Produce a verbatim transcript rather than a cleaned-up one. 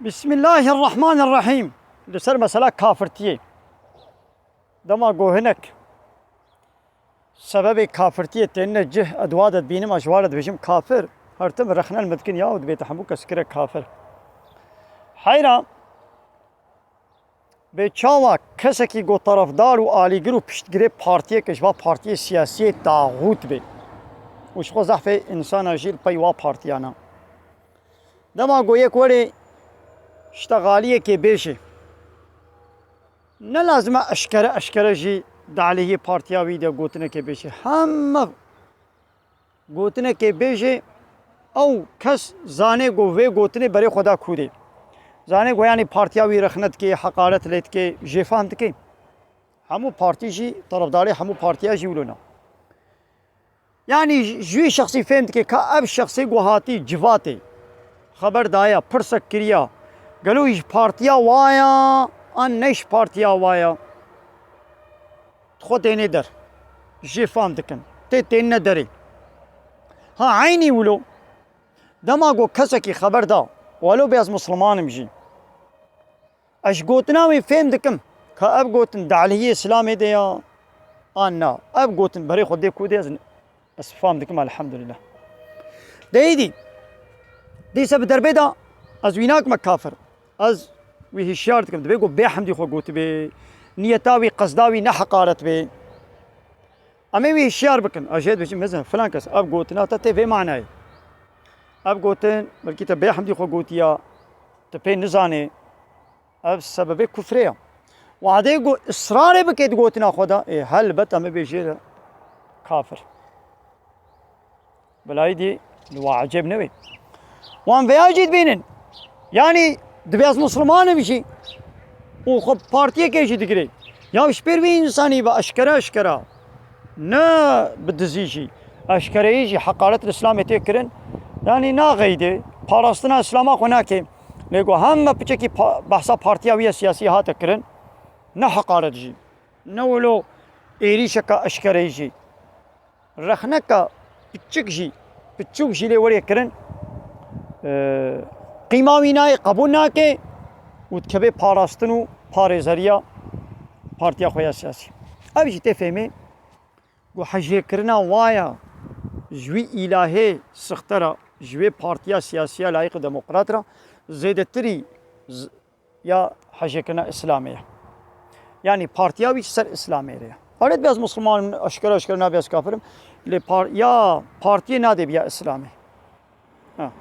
Bismillahirrahmanirrahîm. Li ser mesela kafirtiyê. Dema ku hinek sebebê kafirtiyê tênine cih, ez dua de dibînim, ez ji wan re dibêjim kafir. Her tim rexne li min dikin ya û dibête hemû kes kire kafir. Heyra, bê çawa kesekî ku terefdar û alîgir û piştgirê partiyeke ji va partiyê siyasiyê taxût bê û ji xwe zehfê insana jî li pey wa partiyana. Dema ku yek werê ştexaliyekê bêjê, ne lazim e eşkere eşkere jî di aleyhê partiya wî de gotinekê bêjê. Heme gotinekê bêjê, ew kes zanê ku vê gotinê berê xwe da kûdê. Zanê ku yanî partiya wî rexne dike, heqaret lê dike, jêfam dike. Hemû partî jî, terefdarê hemû partiya jî wilo ne. Yanî ji wî şexsî fêm dike ka ev şexsê ku hatî civatê xeber daye, pirsek kiriya, gelo ji partiya wa ya an ne ji partiya wa ya? Xwe tênê der. Jê fam dikin. Tê tênine derê. Ha eynî wilo, dema ku kesekî xeber da, welo bê ez misliman im jî. Ez ji gotina wê fêm dikim ka ev gotin di aleyhê Îslamê de ya an na. Ev gotin berê xwe dê ku dê ez, ez fam dikim, elhamdulillah. De êdî, dîse bi derbê de ez wî nakime kafir. Ez wî hişyar dikim. Divê ku bê hemdî xwe gotibê. Niyeta wî, qesda wî ne heqaret bê. Em ê wî hişyar bikin. Ez jê dibêjim, mezin, filan kes, ev gotina te tê vê manayê. Ev gotin, belkî te bê hemdî xwe gotiya, tu pê nizanê. Ev sebebê kufrê ya. Wadê ku israrê bike di gotina xwe de, ê, helbet em ê bê jê re kafir. Bila êdî li wa ecêb nebe. Wan vêya jî dibînin. Yanî divê ez misliman im jî û xwe partiyekê jî digirê. Ya ji pêr vî însanî ve eşkere eşkera, ne bi dizî jî, eşkereyî jî heqaret li Îslamê tê kirin. Yanî naxeyde, parastina Îslama xwe nake. Lê ku heme piçekî pa-, behsa partiya wî ya siyasî hate kirin, ne heqaret jî, ne wilo êrîşeka eşkereyî jî. Rexneka piçik jî, piçûk jî lê werê kirin, e, qîma wî nayê, qebûl nake û dikeve parastin û parêzeriya partiya xwe ya siyasî. Ev jî tê fêmê ku hejêkirina waya ji wî îlahê sixte re, ji wê partiya siyasî ya layîq û demokrat re zêdetirî z-, ya hejêkirina Îslamê ye. Yanî partiya wî ser Îslamê re ye. Alet bê ez Musulman im, eşkere eşkere nabê ez kafir im. Lê par-, ya partiyê nadê bi ya Îslamê. Ha.